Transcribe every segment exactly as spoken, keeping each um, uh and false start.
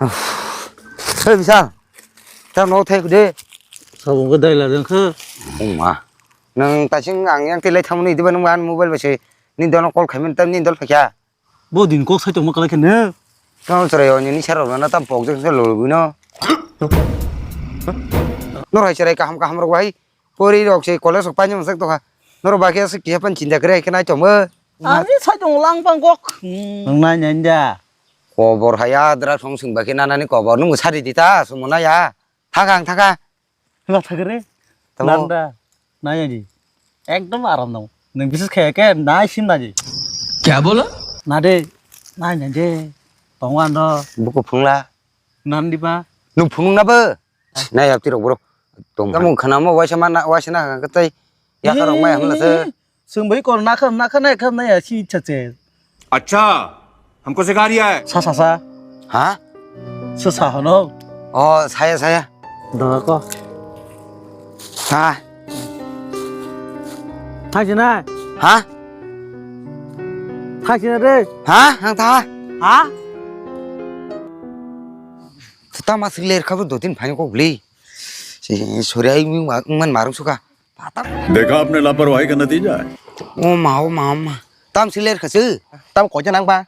Hei, Bisal. Tamo thai kude. Sabo ko dai la dang kha. Oma. Nang tasing ang yang tilai thamni diba nang an mobile ba se. Ni dono call khaimen tam ni dol phakya. Bo din kok sai tongma kalai khe ne. Tamo chwrai o ni sara na tam pok jang se lo no. Nor hai chwrai kaham kaham rok bai. Pori rok se college rok painjak tokha. Nor ba khe se kiya pan chinta kre khe nai tongmo. Ani sai tong lang pang kok. Nang nai nai da. Kobor haya dra song sing ba khe nanani kobor nung sari di ta sumo na ya. Thakang thaka. Hla thakre. Tamo. Nanda. Nai di. Ekdom aram nang. Nang bises khaya khe nai sim nai di. Kya bola? Na de. Nai nai de. Tong ando. Buku phungla. Nan di ba. Nung phunung na ba. Nai yapti rok bro. Tong. Tamo khana mo waisa mana waisa na ka tai. Ya ka rok mai hamla se. Sung bai kor na kha na kha nai kha nai si cha che. अच्छा, हमको सिखा रिया है। Sa sa sa. Ha? Sa sa hono. O saya saya. Da ko. Ha. Thai jina. Ha? Thai jina re. Ha? Ang tha. Ha? Tama sik ler khabu do tin phai ko gli. Sori ai man marung suka. देखा आपने लापरवाही का नतीजा है। O ma o ma o ma. Tam sik ler khasu. Tam ko janang ba.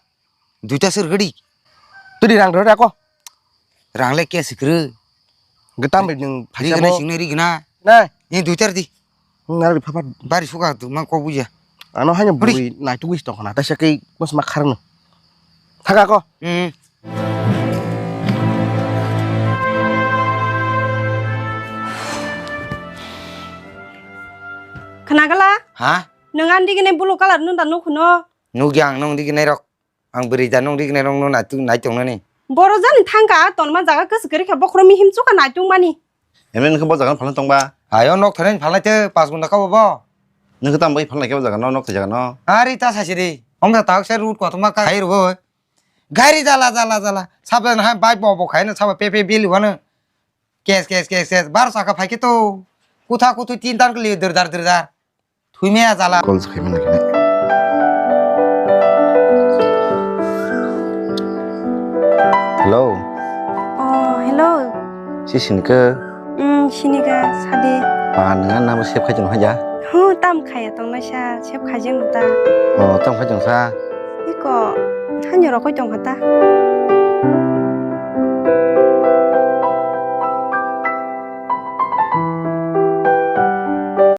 Duita sir gadi. Tudi rang rode ako. Rang le ke sikru. Getam ri nung ri gana sing ri gana. Nai. Ni duita di. Ngar ri papa. Bari suka tu mang ko buja. Ano hanya buri nai tu wis tong na ta sakai mas mak kharno. Thaka ko. Hmm. Khnagala? Ha? Nwng ani digini blue colour nung da nukhuno? Nukya ang nung diginai rok. Ang bwrwi da nung diginai rok nung nai tong nani. Boro jani thangka tonma jaga kwswk kwrwi khe bokhoro mihim chuka nai tong mani. Emni nung khe bo jaga no phalna tongba? Ayo nok thani phalnai te pas gunda kabo bo. Nung khe tamo bai phalnai khe bo jaga no nok thai jaga no? Ari ta sasi di. Ong da tak se road kotorma khai rw. Gari jala jala jala. Sabo na hai bike bo bo khai no sabo pe pe bili wano. Kes kes kes kes. Bar saka phai khe to. Kutha kutu tin tan kli drdar drdar. Thui maya jala. Call se khai mani khe. Hello. Oh, hello. Si sini khe? Hmm, sini khe sadi. Ah, nang na save khai jano haja? Hu, tam khaya tong nai sa, save khai jano ta. Oh, tam khai jano sa. Iko, hanyo rokoi tong kha ta.